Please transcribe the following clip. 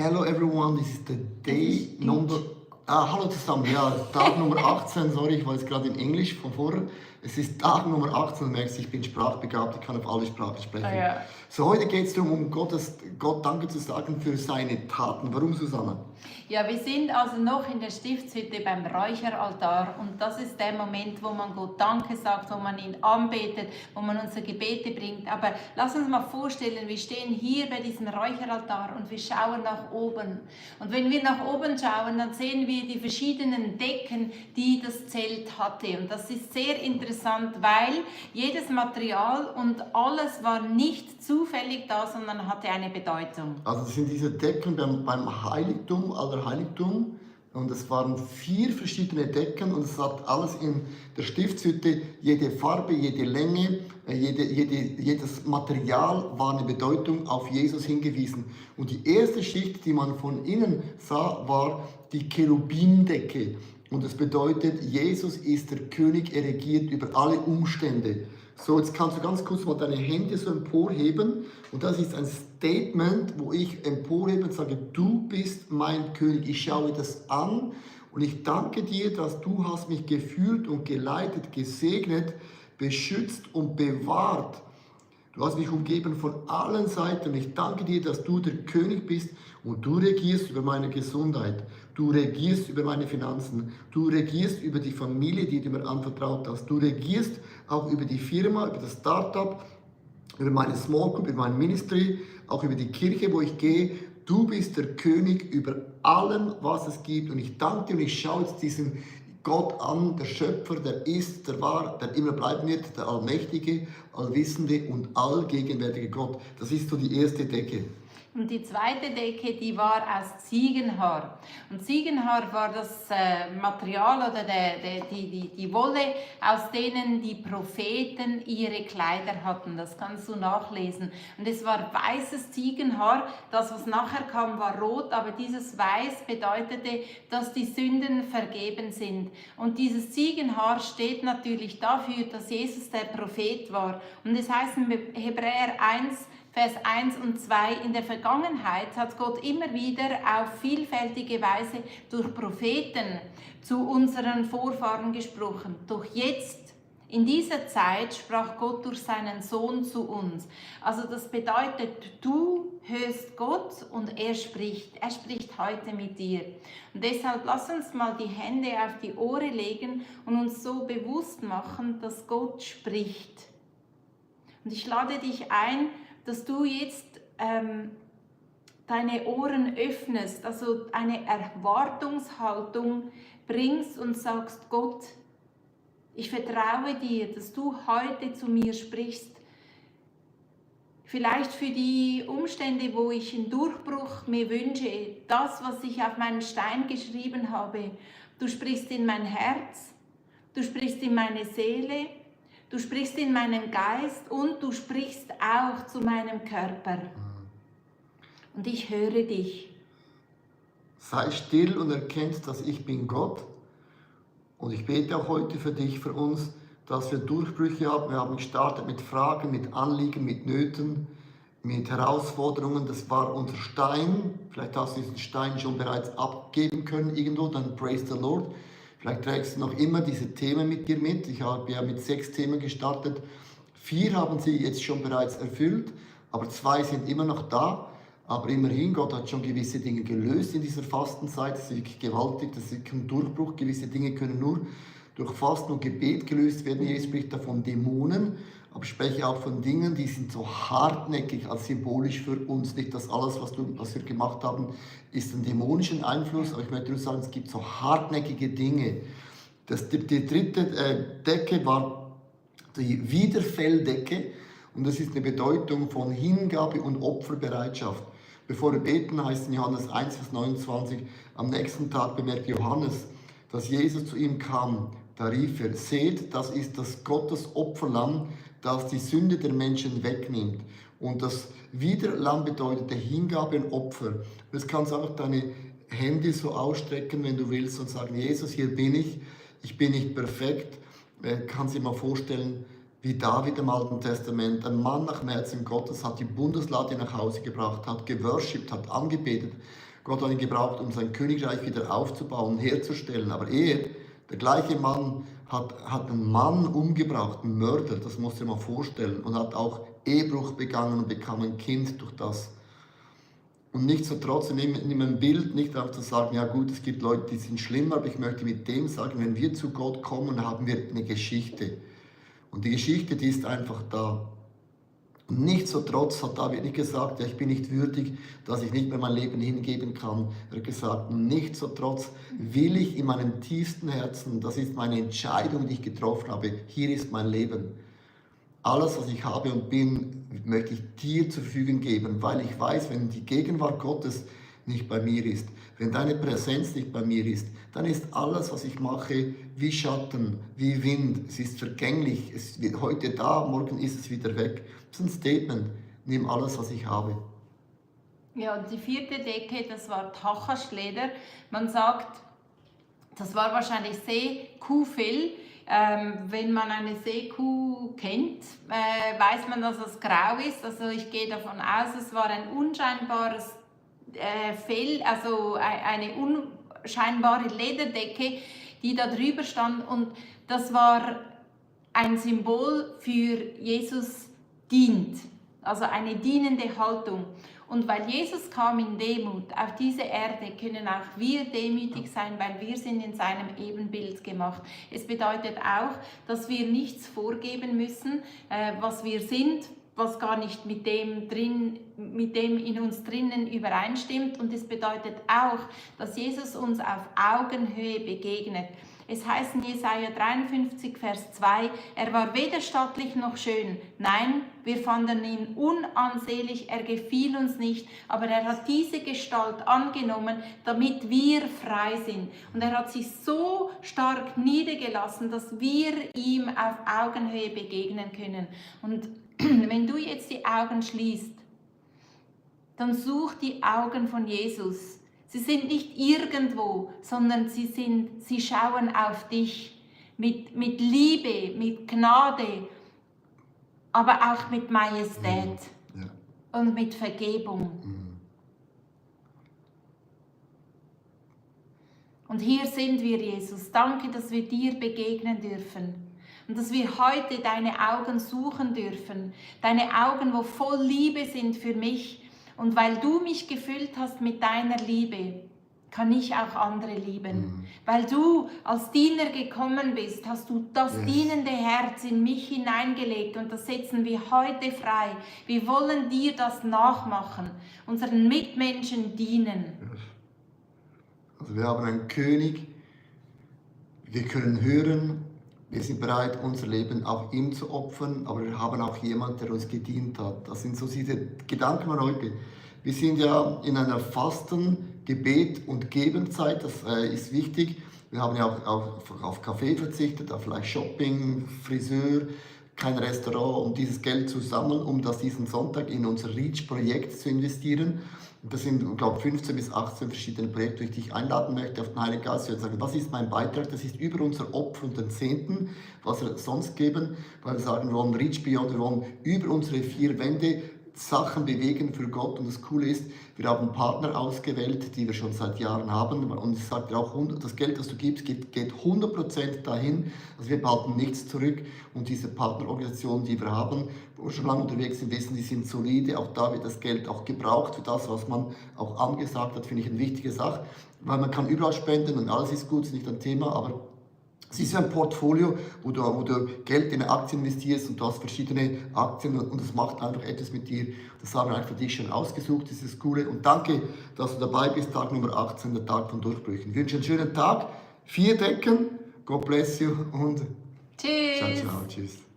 Hello everyone, this is the day number... hallo zusammen, ja, Tag Nummer 18, sorry, ich war jetzt gerade in Englisch von vorher. Es ist Tag Nummer 18, du merkst, ich bin sprachbegabt, ich kann auf alle Sprachen sprechen. Ah, ja. So, heute geht es darum, Gott Danke zu sagen für seine Taten. Warum, Susanna? Ja, wir sind also noch in der Stiftshütte beim Räucheraltar und das ist der Moment, wo man Gott Danke sagt, wo man ihn anbetet, wo man unsere Gebete bringt. Aber lass uns mal vorstellen, wir stehen hier bei diesem Räucheraltar und wir schauen nach oben. Und wenn wir nach oben schauen, dann sehen wir die verschiedenen Decken, die das Zelt hatte. Und das ist sehr interessant, weil jedes Material und alles war nicht zufällig da, sondern hatte eine Bedeutung. Also das sind diese Decken beim Heiligtum, Allerheiligtum. Und es waren 4 verschiedene Decken und es hat alles in der Stiftshütte, jede Farbe, jede Länge, jedes Material war eine Bedeutung auf Jesus hingewiesen. Und die erste Schicht, die man von innen sah, war die Cherubimdecke. Und das bedeutet, Jesus ist der König, er regiert über alle Umstände. So, jetzt kannst du ganz kurz mal deine Hände so emporheben. Und das ist ein Statement, wo ich emporhebe und sage, du bist mein König. Ich schaue das an und ich danke dir, dass du hast mich geführt und geleitet, gesegnet, beschützt und bewahrt. Du hast mich umgeben von allen Seiten und ich danke dir, dass du der König bist und du regierst über meine Gesundheit, du regierst über meine Finanzen, du regierst über die Familie, die du mir anvertraut hast, du regierst auch über die Firma, über das Startup, über meine Small Group, über mein Ministry, auch über die Kirche, wo ich gehe. Du bist der König über allem, was es gibt und ich danke dir und ich schaue jetzt diesen Gott an, der Schöpfer, der ist, der war, der immer bleiben wird, der Allmächtige, Allwissende und allgegenwärtige Gott. Das ist so die erste Decke. Und die zweite Decke, die war aus Ziegenhaar. Und Ziegenhaar war das Material oder die Wolle, aus denen die Propheten ihre Kleider hatten. Das kannst du nachlesen. Und es war weißes Ziegenhaar. Das, was nachher kam, war rot, aber dieses Weiß bedeutete, dass die Sünden vergeben sind. Und dieses Ziegenhaar steht natürlich dafür, dass Jesus der Prophet war. Und es heißt in Hebräer 1, Vers 1 und 2, in der Vergangenheit hat Gott immer wieder auf vielfältige Weise durch Propheten zu unseren Vorfahren gesprochen. Doch jetzt, in dieser Zeit, sprach Gott durch seinen Sohn zu uns. Also das bedeutet, du hörst Gott und er spricht heute mit dir. Und deshalb lass uns mal die Hände auf die Ohren legen und uns so bewusst machen, dass Gott spricht. Und ich lade dich ein, dass du jetzt deine Ohren öffnest, also eine Erwartungshaltung bringst und sagst, Gott, ich vertraue dir, dass du heute zu mir sprichst. Vielleicht für die Umstände, wo ich einen Durchbruch mir wünsche, das, was ich auf meinen Stein geschrieben habe. Du sprichst in mein Herz, du sprichst in meine Seele, du sprichst in meinen Geist und du sprichst auch zu meinem Körper. Und ich höre dich. Sei still und erkennt, dass ich bin Gott. Und ich bete auch heute für dich, für uns, dass wir Durchbrüche haben. Wir haben gestartet mit Fragen, mit Anliegen, mit Nöten, mit Herausforderungen. Das war unser Stein. Vielleicht hast du diesen Stein schon bereits abgeben können irgendwo, dann praise the Lord. Vielleicht trägst du noch immer diese Themen mit dir mit. Ich habe ja mit 6 Themen gestartet. 4 haben sie jetzt schon bereits erfüllt, aber 2 sind immer noch da. Aber immerhin, Gott hat schon gewisse Dinge gelöst in dieser Fastenzeit. Das ist wirklich gewaltig, das ist ein Durchbruch. Gewisse Dinge können nur durch Fasten und Gebet gelöst werden. Jesus spricht davon Dämonen, aber ich spreche auch von Dingen, die sind so hartnäckig als symbolisch für uns. Nicht, dass alles, was wir gemacht haben, ist ein dämonischen Einfluss, aber ich möchte nur sagen, es gibt so hartnäckige Dinge. Die dritte Decke war die Wiederfelldecke und das ist eine Bedeutung von Hingabe und Opferbereitschaft. Bevor wir beten, heißt in Johannes 1, Vers 29, am nächsten Tag bemerkt Johannes, dass Jesus zu ihm kam. Da rief er, seht, das ist das Gottesopferlamm, das die Sünde der Menschen wegnimmt. Und das Wiederlamm bedeutet Hingabe und Opfer. Jetzt kannst du einfach deine Hände so ausstrecken, wenn du willst, und sagen, Jesus, hier bin ich bin nicht perfekt. Kannst dir mal vorstellen, wie David im Alten Testament, ein Mann nach dem Herzen Gottes, hat die Bundeslade nach Hause gebracht, hat geworshipped, hat angebetet. Gott hat ihn gebraucht, um sein Königreich wieder aufzubauen, herzustellen. Aber der gleiche Mann hat einen Mann umgebracht, einen Mörder, das musst du dir mal vorstellen, und hat auch Ehebruch begangen und bekam ein Kind durch das. Und nichtsdestotrotz, nimm ein Bild, nicht einfach zu sagen, ja gut, es gibt Leute, die sind schlimmer, aber ich möchte mit dem sagen, wenn wir zu Gott kommen, haben wir eine Geschichte. Und die Geschichte, die ist einfach da. Und nichtsdestotrotz hat David nicht gesagt, ja, ich bin nicht würdig, dass ich nicht mehr mein Leben hingeben kann. Er hat gesagt, nichtsdestotrotz will ich in meinem tiefsten Herzen, das ist meine Entscheidung, die ich getroffen habe, hier ist mein Leben. Alles, was ich habe und bin, möchte ich dir zur Verfügung geben, weil ich weiß, wenn die Gegenwart Gottes nicht bei mir ist, wenn deine Präsenz nicht bei mir ist, dann ist alles, was ich mache, wie Schatten, wie Wind. Es ist vergänglich, es wird heute da, morgen ist es wieder weg. Das ist ein Statement. Nimm alles, was ich habe. Ja, und die 4. Decke, das war Tachaschleder. Man sagt, das war wahrscheinlich Seekuhfell. Wenn man eine Seekuh kennt, weiß man, dass es grau ist. Also ich gehe davon aus, es war ein unscheinbares Fell, also eine unscheinbare Lederdecke, die da drüber stand. Und das war ein Symbol für Jesus dient, also eine dienende Haltung. Und weil Jesus kam in Demut auf diese Erde, können auch wir demütig sein, weil wir sind in seinem Ebenbild gemacht. Es bedeutet auch, dass wir nichts vorgeben müssen, was wir sind, was gar nicht mit dem in uns drinnen übereinstimmt. Und es bedeutet auch, dass Jesus uns auf Augenhöhe begegnet. Es heißt in Jesaja 53, Vers 2, er war weder stattlich noch schön. Nein, wir fanden ihn unansehlich, er gefiel uns nicht, aber er hat diese Gestalt angenommen, damit wir frei sind. Und er hat sich so stark niedergelassen, dass wir ihm auf Augenhöhe begegnen können. Und wenn du jetzt die Augen schließt, dann such die Augen von Jesus. Sie sind nicht irgendwo, sondern sie schauen auf dich mit Liebe, mit Gnade, aber auch mit Majestät und mit Vergebung. Und hier sind wir, Jesus. Danke, dass wir dir begegnen dürfen. Und dass wir heute deine Augen suchen dürfen. Deine Augen, wo voll Liebe sind für mich. Und weil du mich gefüllt hast mit deiner Liebe, kann ich auch andere lieben. Weil du als Diener gekommen bist, hast du das dienende Herz in mich hineingelegt und das setzen wir heute frei. Wir wollen dir das nachmachen, unseren Mitmenschen dienen. Also wir haben einen König, wir können hören, wir sind bereit, unser Leben auch ihm zu opfern, aber wir haben auch jemanden, der uns gedient hat. Das sind so diese Gedanken von heute. Wir sind ja in einer Fasten-, Gebet- und Gebenzeit, das ist wichtig. Wir haben ja auch auf Kaffee verzichtet, auf vielleicht Shopping, Friseur, kein Restaurant, um dieses Geld zu sammeln, um das diesen Sonntag in unser REACH-Projekt zu investieren. Und das sind, ich glaube, 15 bis 18 verschiedene Projekte, die ich dich einladen möchte, auf den Heiligen Geist zu sagen, was ist mein Beitrag? Das ist über unser Opfer und den Zehnten, was wir sonst geben, weil wir sagen, wir wollen REACH Beyond, wir wollen über unsere 4 Wände Sachen bewegen für Gott. Und das Coole ist, wir haben Partner ausgewählt, die wir schon seit Jahren haben. Und ich sage dir auch, das Geld, das du gibst, geht 100% dahin. Also wir behalten nichts zurück. Und diese Partnerorganisationen, die wir haben, wo wir schon lange unterwegs sind, wissen, die sind solide. Auch da wird das Geld auch gebraucht für das, was man auch angesagt hat, finde ich eine wichtige Sache. Weil man kann überall spenden und alles ist gut, ist nicht ein Thema, aber es ist ein Portfolio, wo du Geld in Aktien investierst und du hast verschiedene Aktien und das macht einfach etwas mit dir. Das haben wir einfach für dich schon ausgesucht, das ist das Coole. Und danke, dass du dabei bist, Tag Nummer 18, der Tag von Durchbrüchen. Ich wünsche einen schönen Tag, 4 Decken, God bless you und Tschüss. ciao, ciao, tschüss.